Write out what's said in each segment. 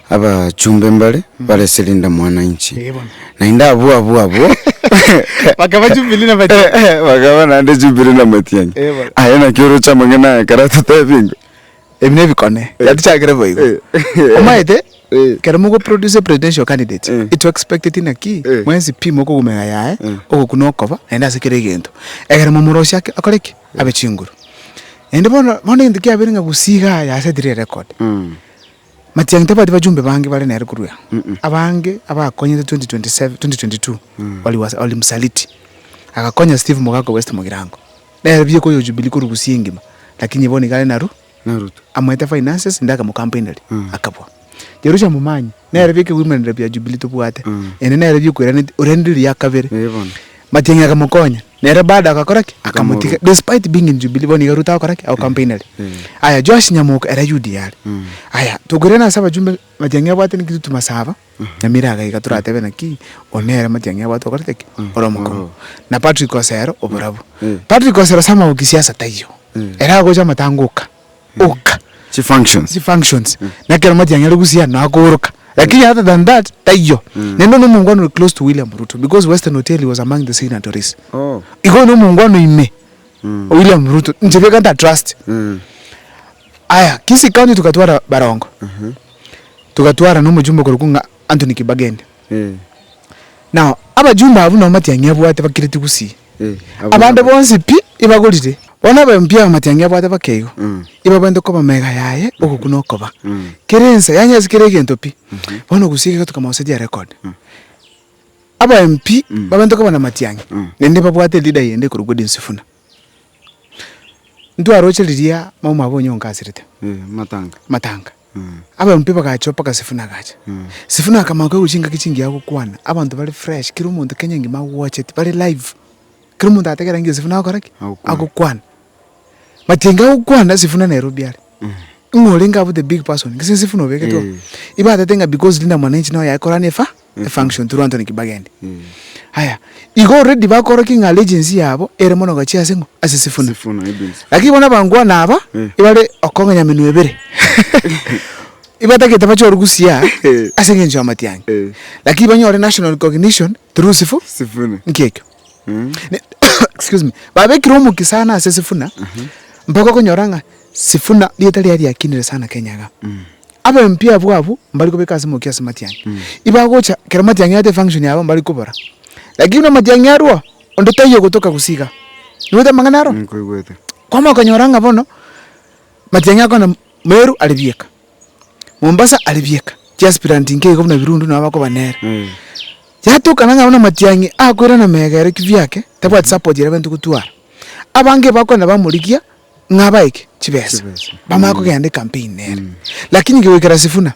Abachumbe mbare bare ase Linda Mwananchi. Eh, bono. Naende abwo abwo abwo Bakaba Jubilee na Matiang'i. Bakaba naende Jubilee na Matiang'i. Eh, bono. Aye naki oroche amang'ana aya ekero atotebia ingo? Ebi nebikone, yatuchakire boigo. Eh. Omanyete, Eh. ekero mogoproduce a presidential candidate, Eh. it's expected naki, Eh. mwensi pi mokogumera yaye, Eh. ogokuna okoba, naende ase kera egento. Ekero momorosia ake akore ki? Abe chinguru. Naende bono, bono egento kiabeire ng'a gusii igaa yasetire erecord. Matiang'i tabwati bajumbe bange bare nere korwa aa. Abange abakonyete 2027, 2022 waliwasa walimsaliti. Agakonya Steve Mogaka West Mogirango. Nere bieka oyo Jubilee korwa Gusii engima, lakini bono iga are na Ru Na Ruto. amoete finances naende akamocampaineria, akabua. Jerusha Momanyi, nere bieka women rep ya Jubilee tobwate, ere nere bieka oiraneti oiranire riria kabere. Eh bono. Matiang'i akamokonya, nere bado agakora ki? Akamotiga Akamorua. despite being in Jubilee bono iga Ruto agokora ki? Agocampaineria. Aya Joash Nyamoka ere UDA are. Aya tokoirana ase abajumbe Matiang'i abwate naki Ruto Masaba, Nyamira iga iga toratebe naki, oyo nere Matiang'i abwate okorete ki? Ore omokong'u. Na Patrick Osero oborabu. Patrick Osero ase amagoki siasa taiyo. Ere agocha amatanga oka, oka. Chifunctions. Chifunctions. Na ekero Matiang'i are gusii aa nakooroka. Lakini other than that, taiyo. Naende na omongwana ore close to William Ruto because Western Hotel he was among the signatories. Oh. Igo oyo na omongwana ime o William Ruto, inche bieka nta trust. Aya, Kisii County togatwara Barongo, togatwara na omojumbe okorokwa ng'a Anthony Kibagendi. Now, abajumbe abwo nabo Matiang'i abwate bakireti gusii. Abande bonsi pi, ibagorire. Bono aba MP aba Matiang'i abwate bakeigo, ibabwenerete koba magega yaye ogokuna okoba. Kera ensa, yaani ase kera egento pi. Bono gusii iga tokamosetia record. Aba MP babwenerete koba na Matiang'i, naende babwate leader yende ekorokwa Edwin Sifuna. Ntwaroche riria mama omwabo onyonka asirete, Matanga. Matanga. Abampe bagacha mpaka Sifuna agacha. Sifuna akamanya koigwa chingaki chingiya gokwana, abanto bare fresh, kera omonto Kenya engima agoacheti, bare live. Kera omonto ategera ng'a Sifuna agokora ki? Agokwana. Agokwana. Matiang'i agokwana, Sifuna Nairobi are. Ng'o orenge abwo the big person, gose Sifuna obeketwe oo. Ibatete ng'a because Linda Mwananchi noyo aye korana efa efunction through Anthony Kibagendi. Aya, igo already bakorokia ng'a allegiance yabo ere mono gochia ase ng'o? Ase Sifuna. Sifuna, Edwin Sifuna. Lakini bono abangwana aba, ibare okong'enya menwa ebere. Ibatagete bachore gusii ase eng'encho ya Matiang'i. Lakini banyore national recognition through Sifu Sifuna. nki ekio. Ne excuse me, babekire omokia sana ase Sifuna, mpaka okonyora ng'a Sifuna rieta riaye riakinire sana Kenya igaa. Aba MP abwo abwo mbari kobeka ase omokia ase Matiang'i. Ibagocha ekero Matiang'i aete efunction yabo mbari kobora. Lakini buna Matiang'i arwoo, onde taiyo ogotoka gusii igaa. Noigwete amang'ana aro? Nkoigwete. Kwamanya okonyora ng'a bono, Matiang'i akona Meru are bieka, Mombasa are bieka, chiaspirant nke igo buna Birundu nabo bakoba nere. Yatokana ng'a buna Matiang'i akoirana mega ere kivyake, tabwati support eria abwenerete gotwara. Abange bakogenda bamorigia ng'a abae ki? Chibesa. Chibesa. Bamanye kogenda ecampaign nere. Lakini kegoikera Sifuna,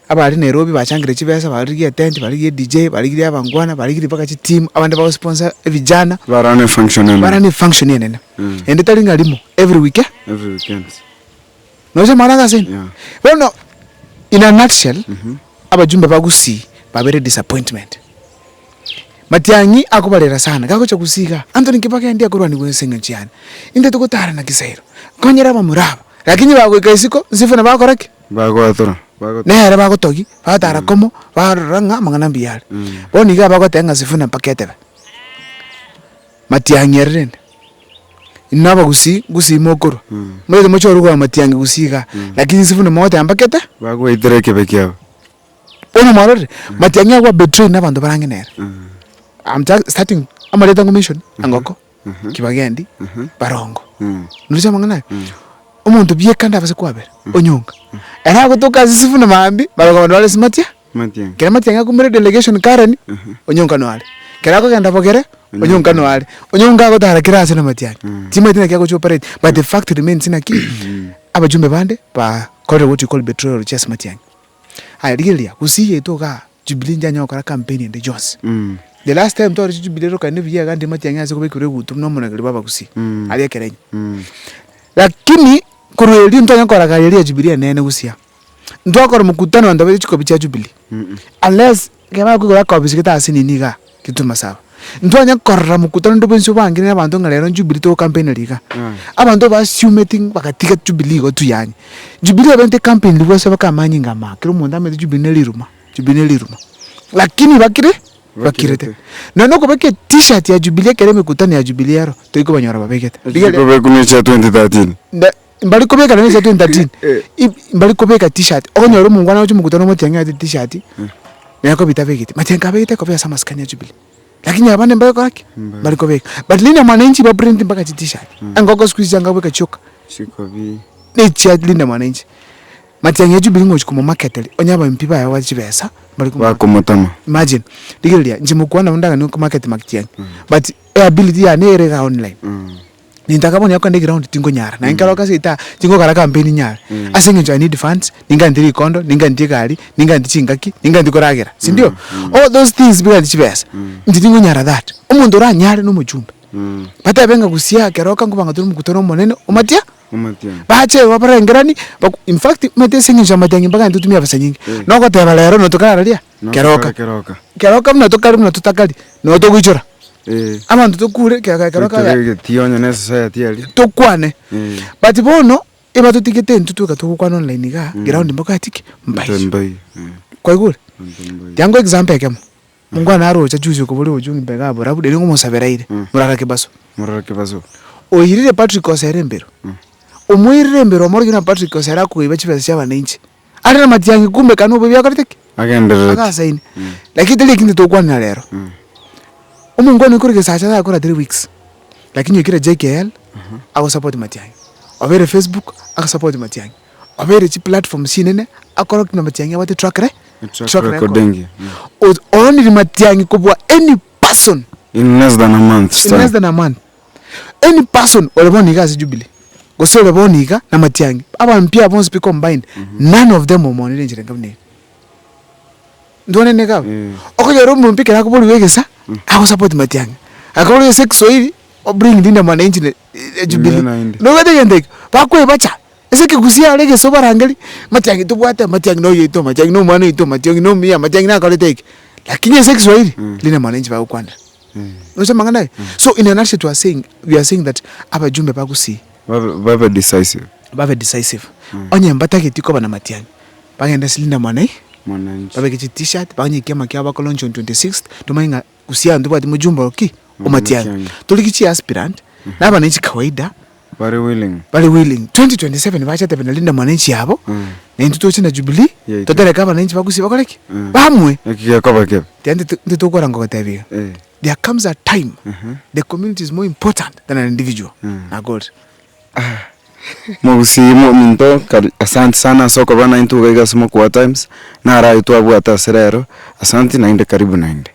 abare Nairobi bachangire chibesa, barigie etent, barigie edj, barigirie abangwana, barigirie mpaka chiteam, abande bagosponsor evijana, Barane efunction enene. barane efunction enene. Naende tari ng'a rimo, every week eh. Every weekend. Noche amang'ana anga ase ime? Yeah. Bono in a nutshell, abajumbe ba Gusii babere disappointment. Matiang'i akobarera sana, gagocha Gusii igaa, Anthony Kibagendi akorwanigwa ase eng'encho yane, intwe togotarana Gisairo, nkonyere abamura aba, lakini bagoika isiko, Sifuna bagokora ki? Bagoatora. Bagotora. Nere bagotogia, batara komo, barora ng'a amang'ana mbuya are. Bono iga bagoteba ng'a Sifuna mpaka etebe. Matiang'i ere rende, inwe abagusii, gusii mokorwa, mochete mochore korwa matiang'i gusii igaa, lakini Sifuna mogoteba mpaka ete? Bagoetera ekebe kiabo. Bono mwarorire, matiang'i agwo abetray na abanto bare ang'e nere. I'm just starting amareta ngomention, Angoko, Kibagendi, Barongo. Noroche amang'ana aya? Omonto bieka ndabase kwabera, onyonga. Ere agotoka ase Sifuna maambia, barabwo abanto bare ase matia. Matiang'i. Ekero Matiang'i akumire delegation Karen, onyonka noare. Ekero akogenda Bogere, onyonka noare. Onyonka agotara kera ase na Matiang'i. Timanyeti naki agochi operate, but the fact remains naki, abajumbe bande bakorire what you call betrayal gochia ase Matiang'i. Aya rigereria, gusii yaito igaa, Jubilee nchanyare gokora campaign ende yonsi. The last time twarure Jubilee rokane buya iga ndire Matiang'i ase kobekerwa egutu buna omonogeri bwa abagusii, aria ekerenyo. Lakini korwa erio ntwanya kora gari eria ya Jubilee enene gusii aa. Ntwakora mkutano abanto baire chikobi chia Jubilee, unless ekero bakoigora akobisi gete ase nini igaa, gituma saba. Ntwanya korora mokutano onde bwensi obangire na abanto ng'a rero Jubilee togocampaineria iga. Abanto ba assume-ti bagatiga Jubilee igo tu yaani. Jubilee ebente ecampaign riria bwase bakamanya ng'a ama kera omonto amanyete Jubilee ne riruma, Jubilee ne riruma. Lakini bakire, bakirete. Nonya okobeka e-tshirt ya Jubilee ekero emekutano ya Jubilee ero, toikobanyora babegete. Rigereria. Chikobekwa ne chia 2013. Nda mbari kobeka nonye chia 2013, i mbari kobeka t-shirt, okonyora omongwana agocha omokutano omotiang'i aete t-shirt, naye akobita abegete, matiang'i kabegete ekobia ase amasikani a Jubilee. Lakini abande mbari gokora ki? Mbari kobeka. But Linda Mwananchi ba print mpaka chi t-shirt, engoko siku hizi chianga kobeka chioka, Chikobi. na echia Linda Mwananchi. Matiang'i a Jubilee ngochi komomarketeri, onye aba MP baye babwate chibesa, mbari komo Bakomotama. Imagine, rigereria, inche mokwana nabo ndaganie komarket Matiang'i, but eability yane ere igaa online. Nintaka bono yakogenda eground tinkonyara, naye nkero ase ita tingokora campaign nyare, ase eng'encho I need funds, ningantie rikondo, ningantie egari, ningantie chingaki, ningantie koragera, sindio? All those things bigati chibesa, inche tingonyara that. Omonto oranyare na omochumbe, batebe ng'a gusii keroka nkobanga tore omokutano omonene, omatia? Bache igo barengerani, baku in fact omanyete ase eng'encho ya matiang'i mpaka ntotumia besa nyinge, nogoteba rero notokarara ria? Keroka. Keroka buna tokari buna totakari, noo togoichora. Abanto tokure keroka keroka Toitore egetii onye ne esociety eria. Tokwane. But bono, ebatotigete intwe tweka togokwana online igaa, ground mbakogeti ki? Mbaiyo. Mbaiyo. Kwaigure? Abanto mbaiyo. Tiga nkoe example ekemo, mongwana naroche juzi okoboria obochungi mbega abwo barabwo riria ngomosabera ire, morara kebaso. Morara kebaso. Oirire Patrick Osere embero, omoirire embero omorokia buna Patrick Osere akoiba chibesa chia abananchi. Are namatiang'i kumbe kane obobe akorete ki? Agendererete. Agasaini. Lakini tari ekio tokwanera rero. Omongwana oyo korwa gesacha agakora 3 weeks, lakini oikire JKL, agosupport matiang'i. Obeire Facebook, agosupport matiang'i. Obeire chiplatform chinene, akorokia buna matiang'i abwate track re Track record engiya. Oonire matiang'i kobua any person. In less than a month's In time. less than a month. Any person ore bono iga ase Jubilee, gose ore bono iga na matiang'i, abampi aba bonsi pi combined, none of them omoonire enchera enga buna eye. Ntwanene iga abwo? Okonyora omonto ekero akoborigwa egesa, agosupport matiang'i, akoborigwa ase ekiswahili, obring linda mwananchi ne Jubilee. Naende. Nobwate egento ekio, bakoebacha, ase ekegusii are egesa obarangeri, matiang'i tobwate matiang'i na oyoito, matiang'i na omwana oito, matiang'i na omuya, matiang'i nakorete eke, lakini ase ekiswahili, linda mwananchi bagokwanera. Noche amang'ana aya? So in a nutshell we are saying, we are saying that abajumbe ba Gusii Babe, babe decisive. babe decisive. Onye mbatageti koba na matiang'i, bagende ase Linda Mwanai, Mwananchi. babeke chi t-shirt, baganye ekiama kiabo bako launch on 26th, tomanye ng'a Gusii aa ntobwati mojumbe oo ki? Omatiang'i. Omatiang'i. Toriki chi aspirant, na abananchi kawaida, Bare willing. bare willing. 2027 bache tebe na Linda Mwananchi yabo, na intwe toche na Jubilee, Yaito. totereke abananchi ba Gusii bakore ki? Bamwe. Eki gekoba kebe. Tiga ntitokora ngogotebia iga. There comes a time the community is more important than an individual. Nagorire. Mogusii mominto kari asante sana ase okoba naintwe iga iga ase Mokua Times, naro ayio twabwate ase rero, asanti naende karibu naende.